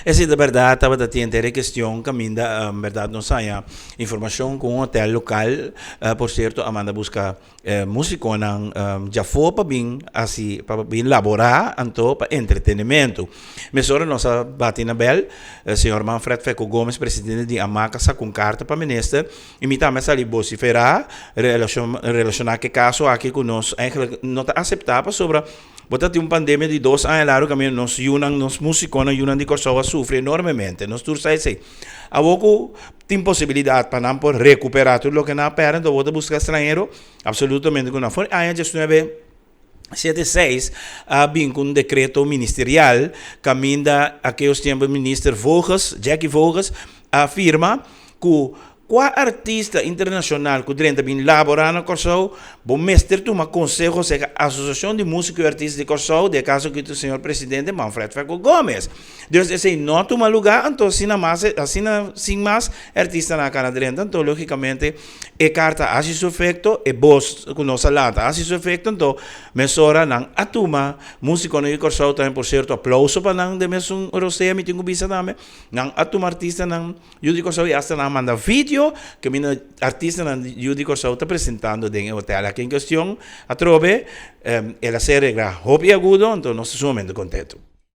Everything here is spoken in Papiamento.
Esei ta bèrdat, tabata tin henter e kestion kaminda bèrdat nos haña informashon ku un hotèl lokal, por sierto a manda buska músikonan djafó pa bin hasi, pa bin laborá anto pa entretenimentu. Mesora nos a bati na bèl, señor Manfred Feco Gomez, presidente di Amac a saka un karta pa minister i mi tambe a sali bosiferá relashoná ku e kaso aki ku nos eigenlijk no ta aseptá pasobra Bo ta tin un pandemia di dos aña largu kaminda nos yunan, nos musikonan, yunan di Kòrsou a sufri enormemente. Nos tur sa esei. Awor ku tin posibilidat pa nan por rekuperá tur loke nan a pèrdè, enton bo ta buska stranhero? Apsolutamente ku no. For aña diesnuebe siete seis a bin ku un dekreto ministerial kaminda akeyos tiempo minister Voges, Jacky Voges, a firma ku Kua artista internashonal ku drenta bin laborá na Kòrsou, bo mester tuma konseho serka Asosiashon di Músiko i Artista di Kòrsou, den e kaso aki ta señor presidente Manfred Feco Gomez. Dus esei no a tuma lugá, anto asina mas, asina sin mas e artistanan a kana drenta, anto lógikamente e karta a hasi su efekto, e bos ku nos a lanta a hasi su efekto, anto mesora nan a tuma músikonan di Kòrsou tambe, por sierto aplouso pa nan den mesun rosea mi tin ku bisa tambe, nan a tuma artistanan. Yu di Kòrsou i asta nan a manda video kaminda artistanan di Yu di Kòrsou ta presentando den e hotel aki en kestion. Atrobe el a ser reglá hopi agudo, anto nos ta sumamente kontentu.